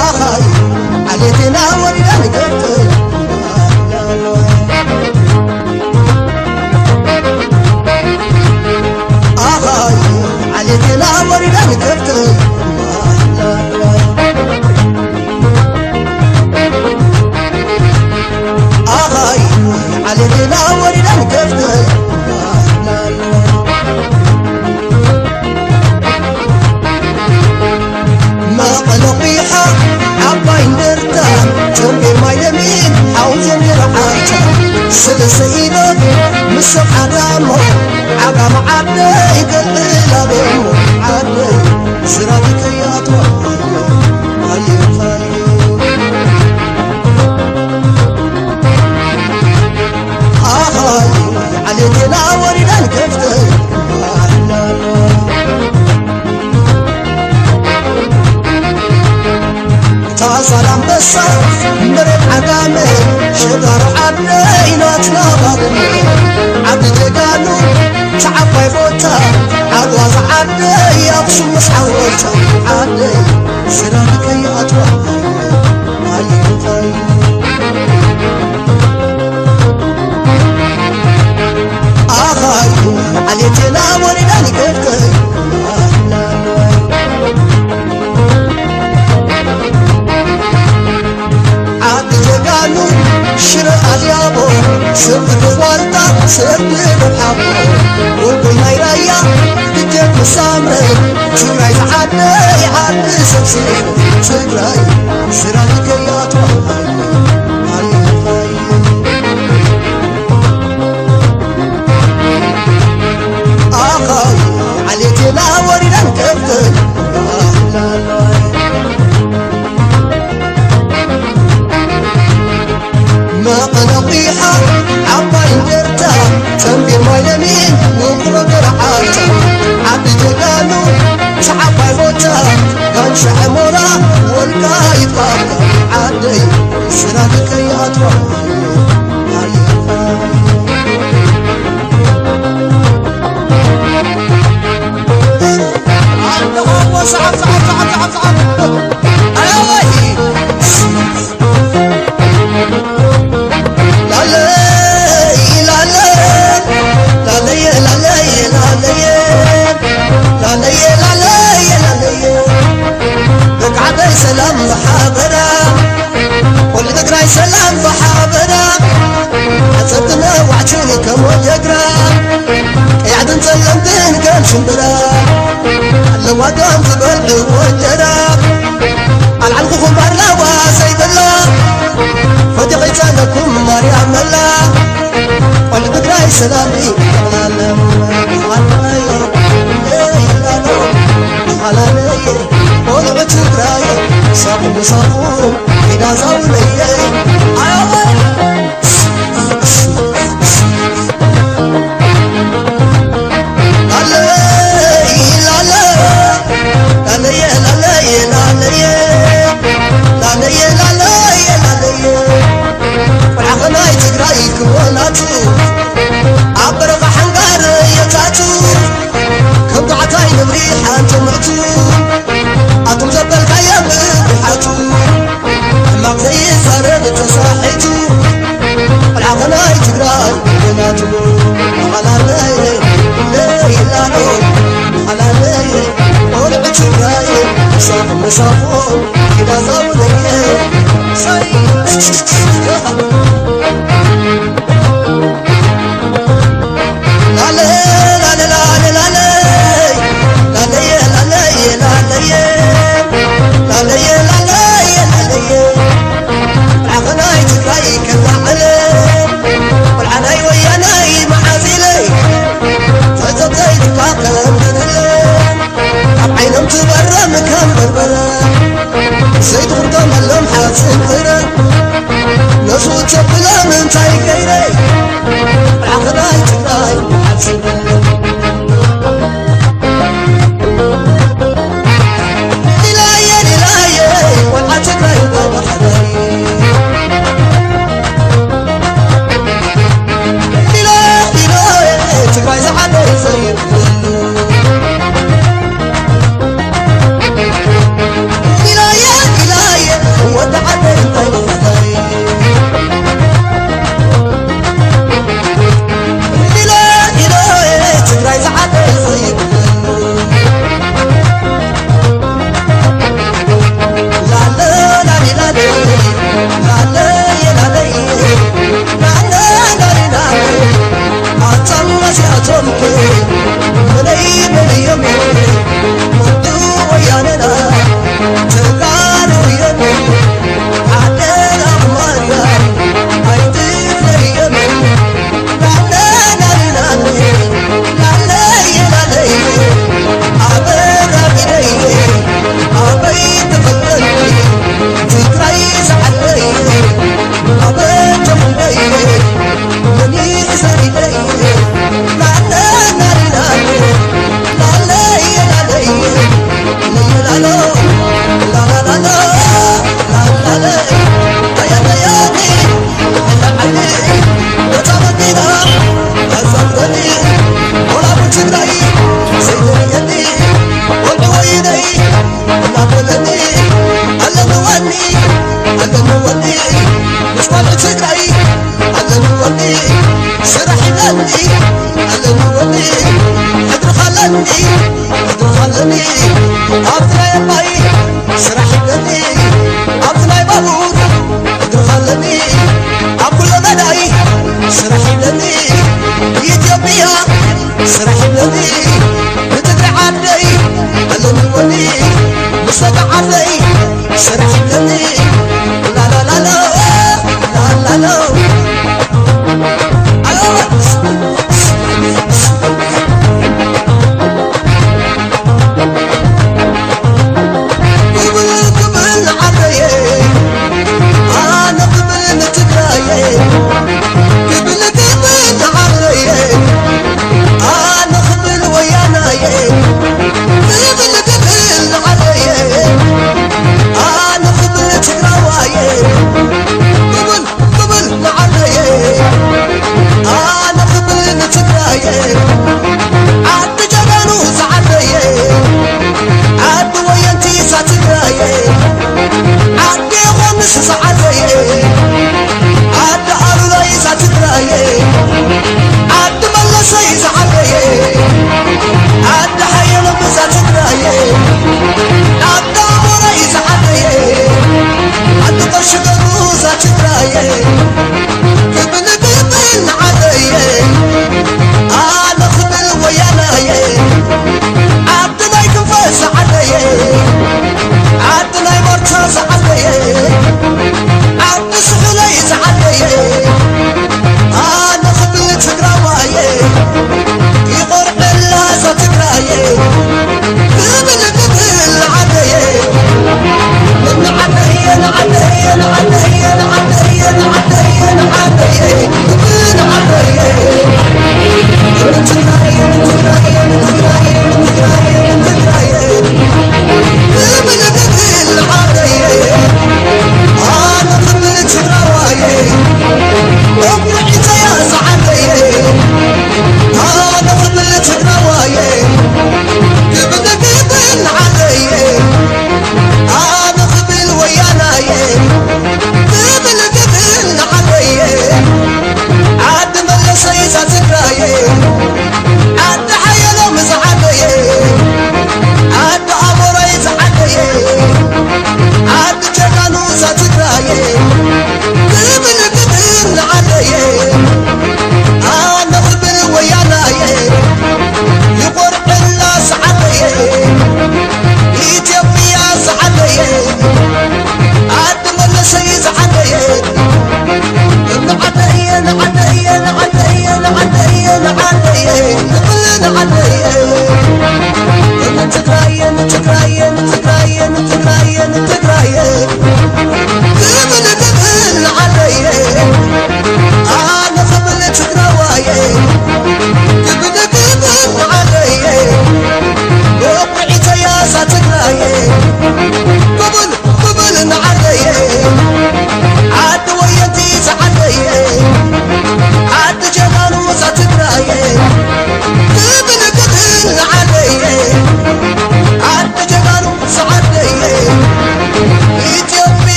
ኣኻይ ዓሌቴና ወሪዳ ንገብር ኣኻይ ዓሌቴና ወሪዳ ንገብር ኣኻይ ዓሌቴና ወሪዳ ንገብር መቐለ ቑይሓ ዓባይ እንደርታ ተንቤን ማይ ለሚን ሓውዜን ገረዓልታ ሰለስተ ኢዶት ምስ ዓጋሞ ዓጋመ ዓደይ ገልዕላ ቤሞ ዓደይ ስራቢ ከይኣትዋ ኣየፋዩ ኣኻዩ ዓሌቴና ወሪዳን ከፍተይ ታሳል ኣንበሳ መሬት ዓጋመ ሸጋሮ ዓደይ ናትና ባድመ ዓዲ ጀጋኑ ተዓባይ ቦታ ዓድዋ ዝዓደይ ኣኽሱም ምስ ሓወልታ ዓደይ ሰላም ከይኣትዋ ኣይንፋይ ኣኻዩ ዓሌቴና ወሪዳን ከፍተይ ዓዲ ጀጋኑ ሽረ ኣልያቦ ሰብዶ ዋልታ ሰብዶ ሓቦ ወልጎይ ናይ ራያ ድጀት መሳምረ ትግራይ ዝዓደይ ዓዲ ሰብስብ ትግራይ ሽራን ከያቶ ኣኻይ ዓሌቴና ወሪዳን ከፍተን መቐለ ቑይሓ ዓባይ እንደርታ ተንቤን ማይ ለሚን ውቕሮ ገርዓልታ ዓዲ ጀጋኑ ሰዓባይ ቦታ ጋንሻ ዕሞራ ወልቃይት ባሕሪ ዓደይ ስራተ ከይኣትዋ ሰላም ብሓበራ ወሊ ትግራይ ሰላም ብሓበራ ኣፀብነ ዋዕችን ከም ወጀግራ ቀያሕትን ጸለምትን ከም ሽምብራ ኣለዋ ዶ ትበልዕዎ እንጀራ ኣልዓልኩኹም ኣለዋ ዘይብላ ፈቲኺ ጸለኩም ማርያም መላ ቆልዑ ትግራይ ሰላም እዩ ጠቕላላ ሓላለየ ቆልዑ ትግራይ ሳቑ ምሳቑ ኪዳ ዛውለየ ኣያወይ ቆልዓኸ ናይ ትግራይ ክወናቱ ኣብ በረኻ ሓንጋር የታቱ ከም ጓዕታይ ነብሪ ሓንቲ ምዕቱ ኣቱም ዘበልካዮም ብዙሓቱ ሕማቕ ዘይዛረብ ተሳሒቱ ቆልዓኸ ናይ ትግራይ ወናቱ ሓላለየ ለይላሎ ሓላለየ ቆልዑ ትግራይ ሳቕ መሳኾም ኪዳ ዛውለየ ሳይ ሽገሩ እዛ ትግራየ ክብል ክብል ንዓደየ ኣነ ክብል ወያናየ ዓዲ ናይ ክንፈ ዝዓደየ ዓዲ ናይ መርታ ዝዓደየ ዓዲ ስሑለይ ዝዓደየ ኣነ ክብል ትግራዋየ ይቆርበላ እዛ ትግራየ ክብል ክብል ንዓደየ ኣነ ክብል ወያናየ ክብል ክብል ንዓደየ ዓዲ መለሰይ እዛ ትግራየ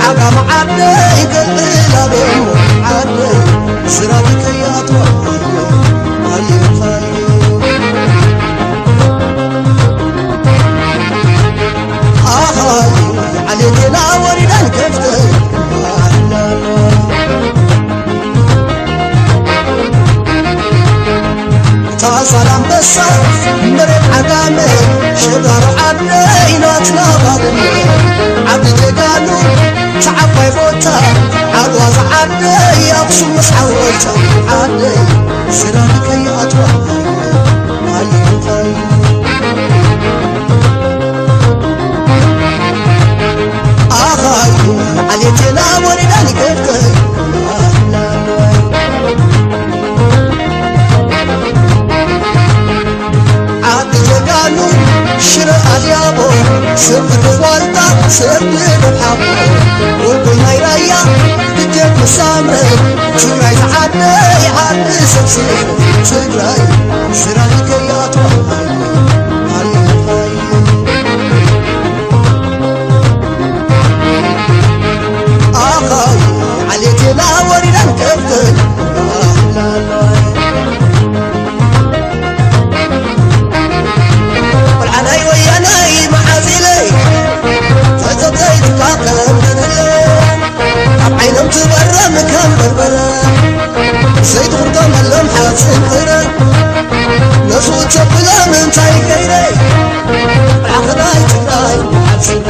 ዓጋመ ዓደይ ገልዕል ኣበይ ዓደይ ስራብከይ ኣትዋ ኣየፋይ ኣኻይ ዓሌቴና ወሪደን ከፍተይ ታሳል ኣንበሳ መሬት ዓጋመ ሽጋሮ ዓደይ ናትና ባድመ ዓዲ ጀጋኑ ተዓባይ ቦታ ዓድዋ ዝዓደይ ኣኽሱም ምስ ሓወልታ ዓደይ ስራን ከይኣትዋ ኣይንታይ ኣኻይ ዓሌቴና ወሪዳ ንገብተይ ዓዲ ጀጋኑ ሽረ ኣልያቦ ሰብ ዋልታ ሰብ ሓቦ ጎልጎል ናይ ራያ ብጀት ምሳምረ ትግራይ ዝዓደይ ዓዲ ሰብስብ ትግራይ ስራይ ከያቶ ኣኻይ ዓሌቴና ወሪዳን ከብተን ቆልዓናይ ወያናይ መዓዝ ኢለይ ተዘብዘይትካ ከም ድብለ ኣብ ዓይኖም ትበረም ከም በርበረ ዘይትኽርቶም ኣሎም ሓፂን እረ ነሱ ተብሎም እንታይ ገይረይ ዓኽናይ ትግራይ ዓፂን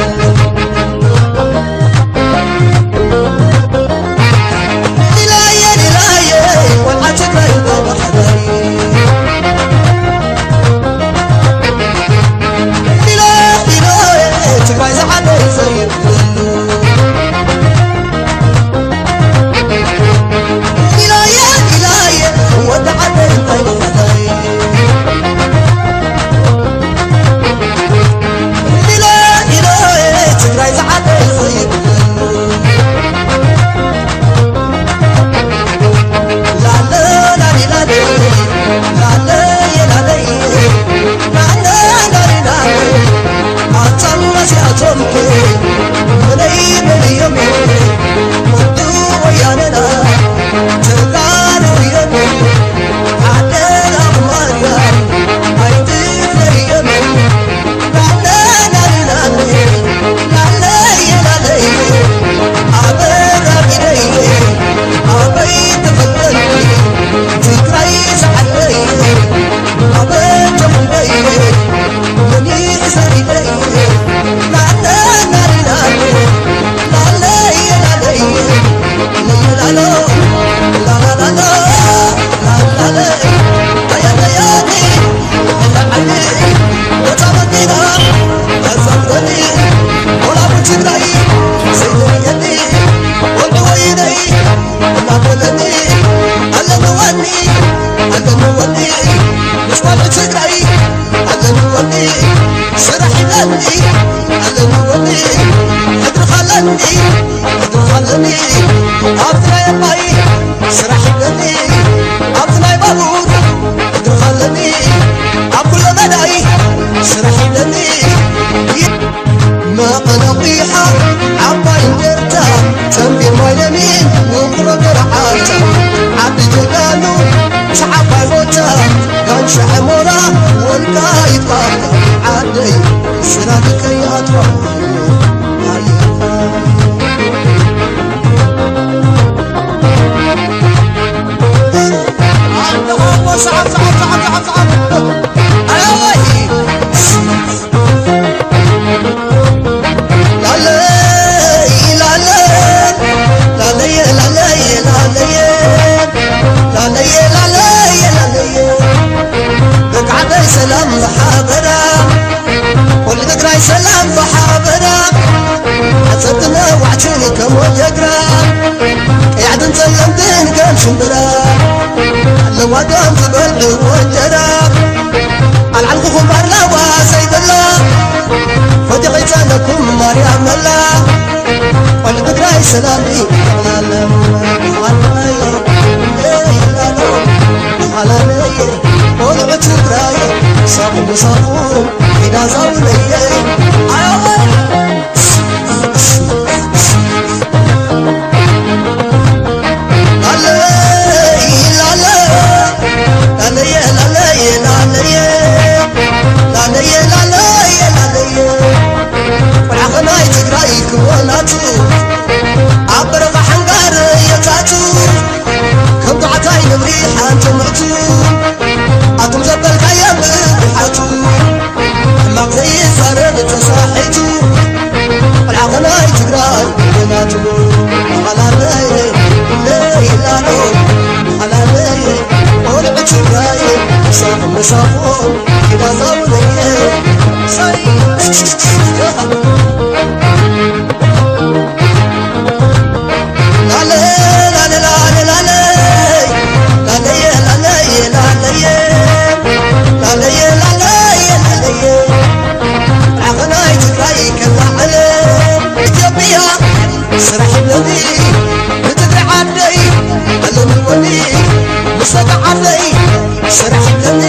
ስራሕ ይብለኒ ብትግሪ ዓደይ ኣለኒ ወዲ ምስ ደቂ ዓደይ ስራሕ ይብለኒ